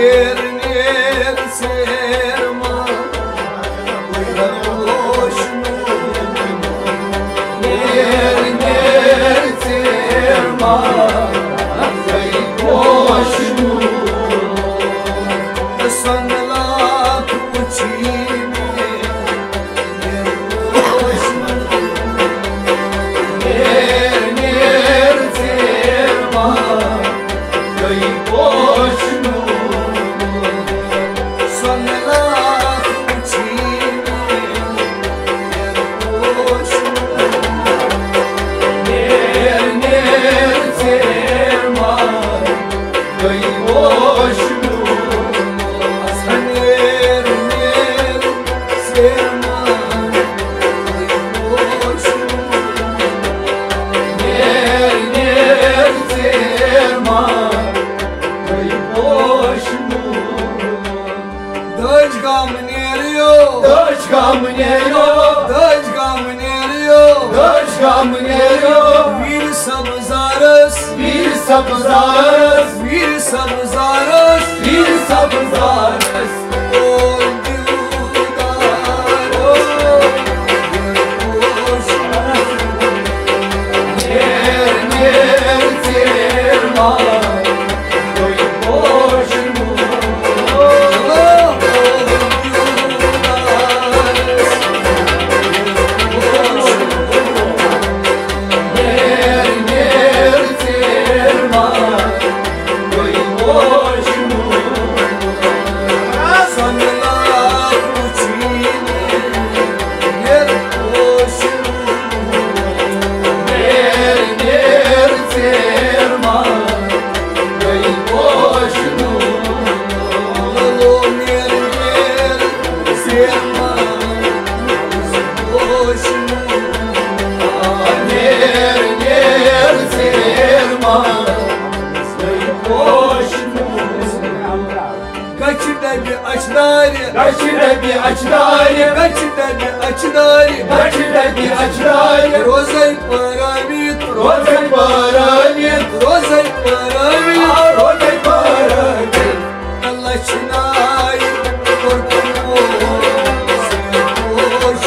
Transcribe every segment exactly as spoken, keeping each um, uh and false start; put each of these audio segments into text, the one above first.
نیر، نیر، ژیر ما، بہٕ ہٮ۪مہٕ پوشہٕ نوٗر۔ نیر، نیر، ژیر ما، بہٕ ہٮ۪مہٕ پوشہٕ نوٗر۔ سۄنہٕ لاتھ وٕچھی مےٚ۔ دٔج گام نیریو، دٔج گام نیریو، دٔج گام نیریو، دٔج گام نیریو۔ ویٖر سبزارس، ویٖر سبزارس، ویٖر سبزارس، ویٖر سبزارس۔ گچھِ ڈبہِ اچھدارِ، گچھِ ڈبہِ اچھدارِ، گچھِ ڈبہِ اچھدارِ، گچھِ ڈبہِ اچھدارِ۔ روزے پٲرٲوِتھ، روزے پٲرٲوِتھ، روزے پٲرٲوِتھ، آ، روزے پٲرٲوِتھ۔ لچھِ نایہِ کوٚر تِمو سیر پوش۔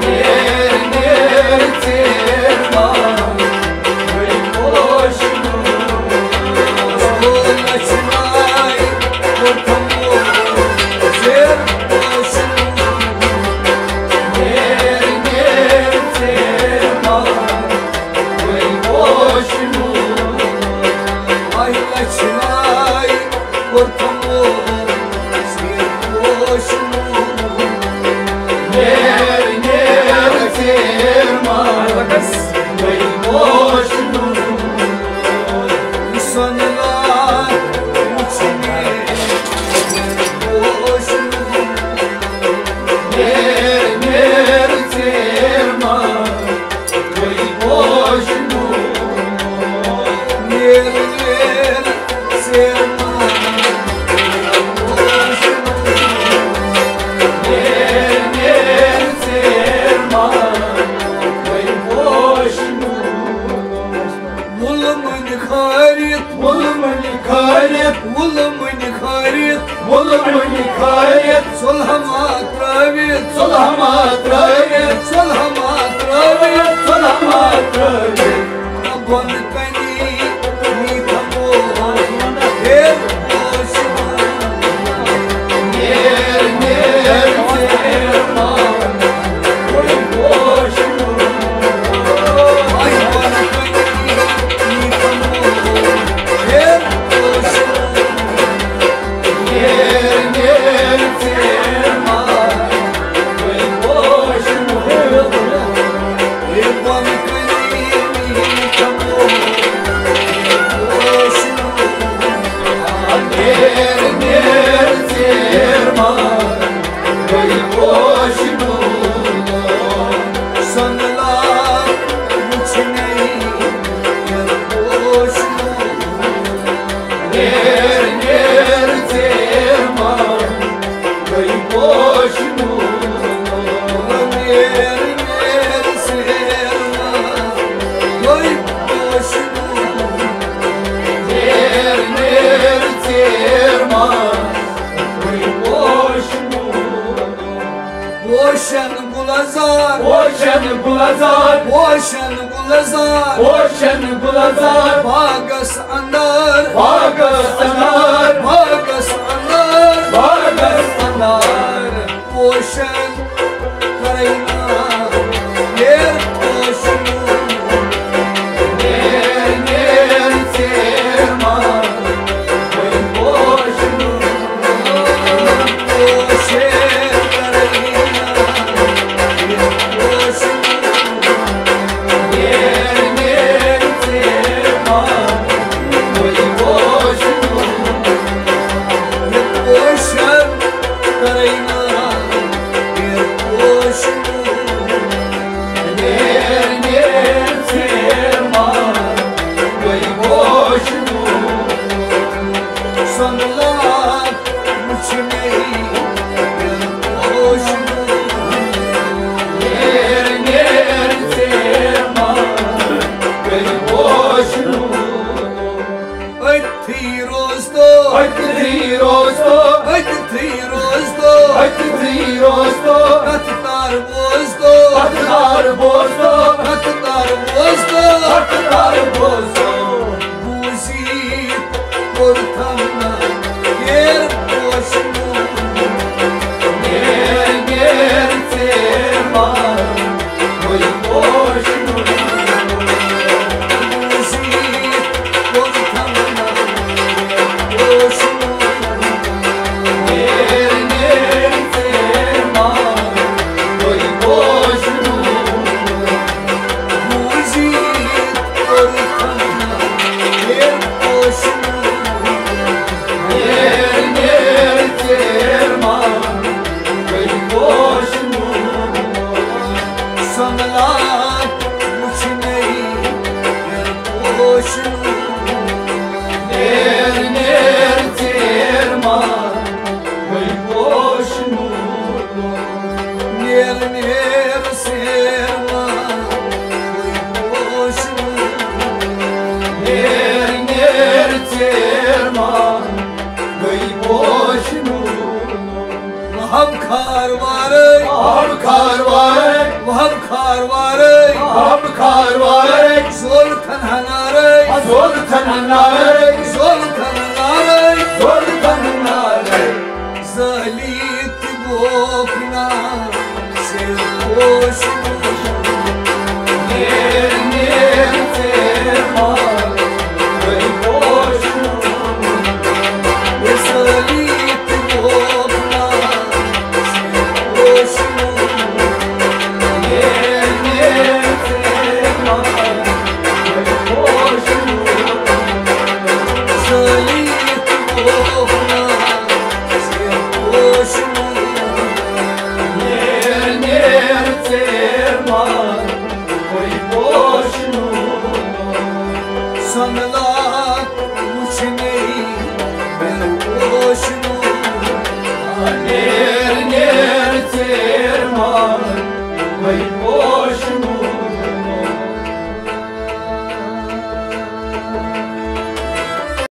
نیر، نیر، ژیر ما۔ وُلہٕ مٔنٛدۍ کھٲرِتھ، وُلہٕ مٔنٛدۍ کھٲرِتھ، وُلہٕ مٔنٛدۍ کھٲرِتھ، وُلہٕ مٔنٛدۍ کھٲرِتھ۔ سُلہٕ ہما ترٛٲوِتھ، سُلہٕ ہما ترٛٲوِتھ، سُلہٕ ہما ترٛٲوِتھ، سُلہٕ ہما ترٛٲوِتھ۔ بۄنہٕ کنی میٖٹھا مول ہیٚر پوشہِ۔ نیر، نیر، ژیر ما۔ گُلزار، پوشن گُلزار، باغس اندر، باغس اندر، باغس اندر، باغس اندر، پوشن کرے نا، نیر پوشن، نیر، نیر، ژیر ما، وۄنۍ پوشن، پوشن کرے نا، نیر پوشن۔ أتھی روز تو، أتھی روز تو، أتھی روز تو، أتھی روز تو، کتھ تار بوز تو، کتھ تار بوز تو، کتھ تار بوز تو، کتھ تار بوز تو۔ بوزی کوٚر تھمنا، غیر پوشنو، غیر، غیر ژیر ما، وۄنۍ پوشنو۔ بوزی کوٚر تھمنا، غیر پوشنو، غیر، غیر ژیر ما، وۄنۍ پوشنو۔ بوٗزِتھ کوٚر خانہ، ہے پوشنو۔ نیر، نیر، ژیر ما، ہے پوشنو۔ سۄنہٕ لال وُچھنَے، ہے پوشنو۔ نیر، نیر، ژیر ما، ہے پوشنو۔ نیر، نیر، ژیر ما، ہے پوشنو۔ نیر، نیر، ژیر ما، ہے پوشنو۔ وہب کھار وارے، وہب کھار وارے، وہب کھار وارے، وہب کھار وارے۔ زول تھن ہنارے، زول تھن ہنارے۔